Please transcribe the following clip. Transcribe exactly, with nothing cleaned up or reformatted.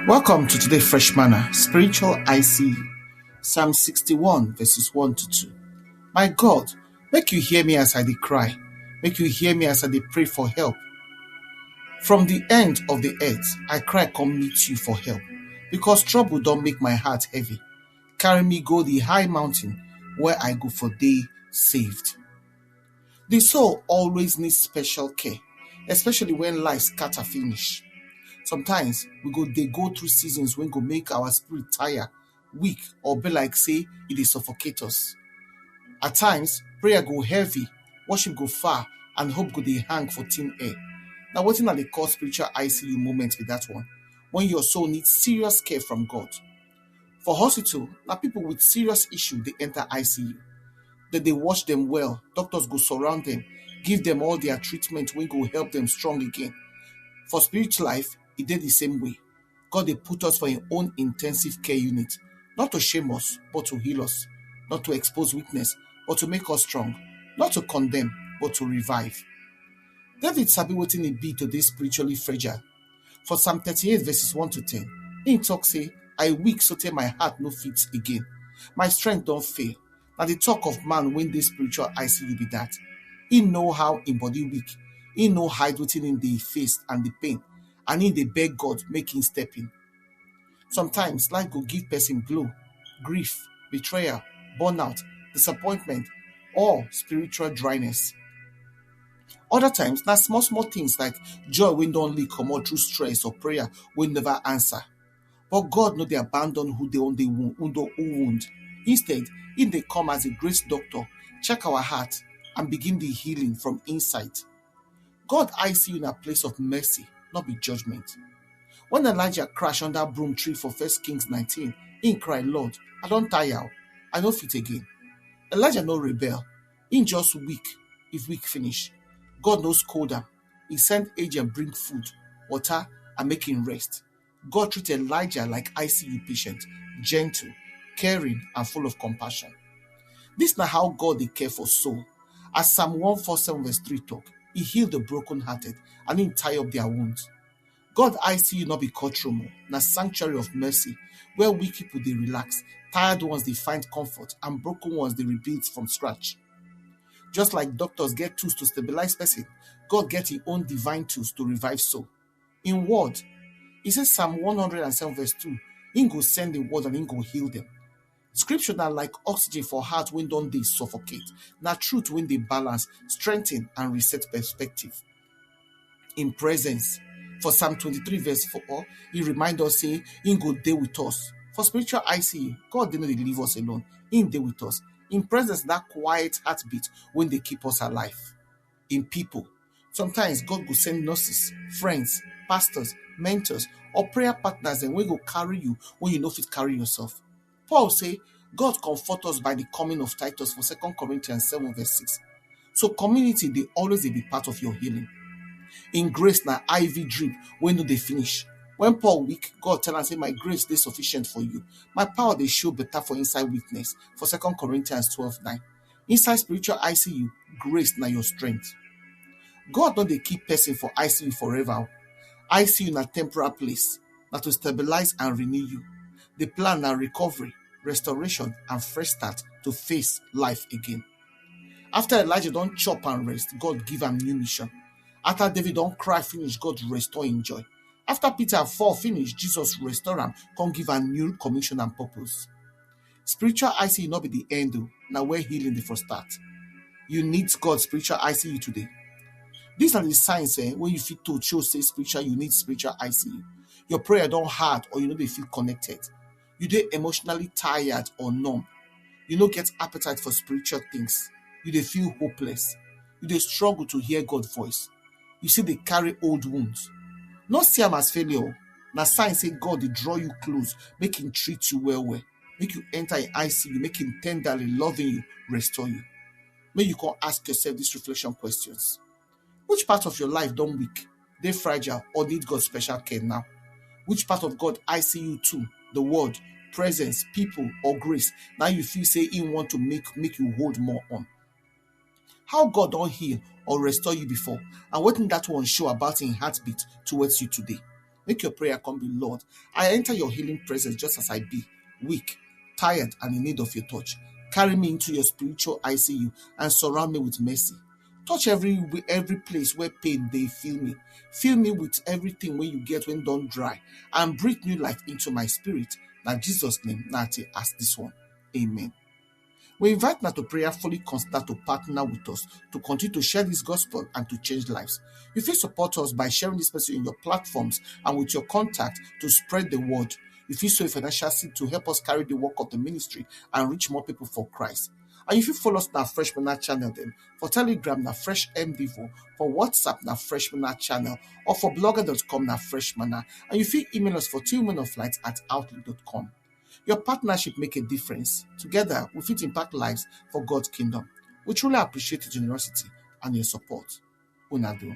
Welcome to today Fresh Manna, Spiritual I C U. Psalm sixty-one, verses one to two. My God, make you hear me as I dey cry. Make you hear me as I dey pray for help. From the end of the earth, I cry come meet you for help, because trouble don make my heart heavy. Carry me go the high mountain where I go for dey saved. The soul always needs special care, especially when life scatter finish. Sometimes we go dey go through seasons wey go make our spirit tire, weak, or be like say e dey suffocate us. At times, prayer go heavy, worship go far, and hope go dey hang for thin air. Na wetin I dey call spiritual I C U moment be that one, when your soul needs serious care from God. For hospital, na people with serious issue dey enter I C U. Dem dey watch them well, doctors go surround them, give them all their treatment wey go help them strong again. For spirit life, e dey the same way. God dey put us for im own intensive care unit, not to shame us, but to heal us, not to expose weakness, but to make us strong, not to condemn, but to revive. David sabi wetin e be to dey spiritually fragile. For Psalm thirty-eight, verses one to ten, im talk say, I weak sotey my heart no fit again. My strength don fail. Na the talk of man wey dey spiritual I C U be that. He know how im body weak. He no hide wetin im dey face and the pain, and im dey beg God make im step in. Sometimes life go give person blow, grief, betrayal, burnout, disappointment, or spiritual dryness. Other times, na small small things like joy wey don leak comot through stress or prayer wey never answer. But God no dey abandon who dey on the wound, who don who wound. Instead, im dey come as a great doctor, check our heart, and begin the healing from inside. God I C U na place of mercy, not be judgment. When Elijah crash under broom tree for First Kings nineteen, im cry, Lord, I don tire, I no fit again. Elijah no rebel, im just weak. If weak finish, God no scold am. He send angel bring food, water, and make him rest. God treat Elijah like I C U patient, gentle, caring, and full of compassion. This na how God dey care for soul. As Psalm one four seven verse three talk, he heal the brokenhearted and he tie up their wounds. God I C U no be courtroom o, na sanctuary of mercy, where weak people dey relax, tired ones dey find comfort, and broken ones dey rebuild from scratch. Just like doctors get tools to stabilize person, God get him own divine tools to revive soul. In word, he says Psalm one hundred and seven verse two, he go send the word and he go heal them. Scripture na like oxygen for heart wey don dey suffocate, na truth wey dey balance, strengthen, and reset perspective. In presence, for Psalm twenty-three verse four, he remind us say he go dey with us. For spiritual I C U, God dey no dey leave us alone. He dey with us. In presence, that quiet heartbeat wey dey keep us alive. In people, sometimes God go send nurses, friends, pastors, mentors, or prayer partners dem wey go carry you when you no fit carry yourself. Paul say, God comfort us by the coming of Titus for Second Corinthians seven verse six. So community dey always dey be part of your healing. In grace na I V drip wey no dey finish. When Paul weak, God tell am say, my grace dey sufficient for you. My power dey show better for inside weakness, for Second Corinthians twelve nine. Inside spiritual I C U, grace na your strength. God no dey keep person for I C U forever o. I C U na temporal place, na to stabilize and renew you. The plan na recovery, restoration, and fresh start to face life again. After Elijah don chop and rest, God give am new mission. After David don cry finish, God restore him joy. After Peter fall finish, Jesus restore am, come give am new commission and purpose. Spiritual I C U no be the end o, na where healing dey for start. You need God spiritual I C U today. These are the signs eh, wey you fit to show say spiritual you need spiritual I C U. Your prayer don hard or you no dey feel connected. You dey emotionally tired or numb. You no get appetite for spiritual things. You dey feel hopeless. You dey struggle to hear God voice. You still dey carry old wounds. No see am as failure o. Na sign say God dey draw you close, make him treat you well well, make you enter in I C U, make him tenderly, loving you, restore you. Make you come ask yourself these reflection questions. Which part of your life don weak, dey fragile, or need God special care now? Which part of God I C U too, the word, presence, people, or grace, now you feel say he want to make make you hold more on? How God don heal or restore you before, and wetin that one show about him heartbeat towards you today? Make your prayer come be, "Lord, I enter your healing presence just as I be, weak, tired, and in need of your touch. Carry me into your spiritual I C U and surround me with mercy. Touch every every place where pain dey feel me. Fill me with everything wey you get wey don dry and breathe new life into my spirit." Na Jesus name na I take ask this one. Amen. We invite una to prayerfully consider to partner with us to continue to share this gospel and to change lives. You fit support us by sharing this message in your platforms and with your contact to spread the word. You fit sow a financial seed to help us carry the work of the ministry and reach more people for Christ. And you fit follow us on our Fresh Manna channel dem. For Telegram na Fresh M Devo, for WhatsApp na Fresh Manna channel, or for blogger dot com na Fresh Manna. And you fit email us for tillmanoflight at outlook dot com. Your partnership make a difference. Together, we fit impact lives for God's kingdom. We truly appreciate your generosity and your support. Una do.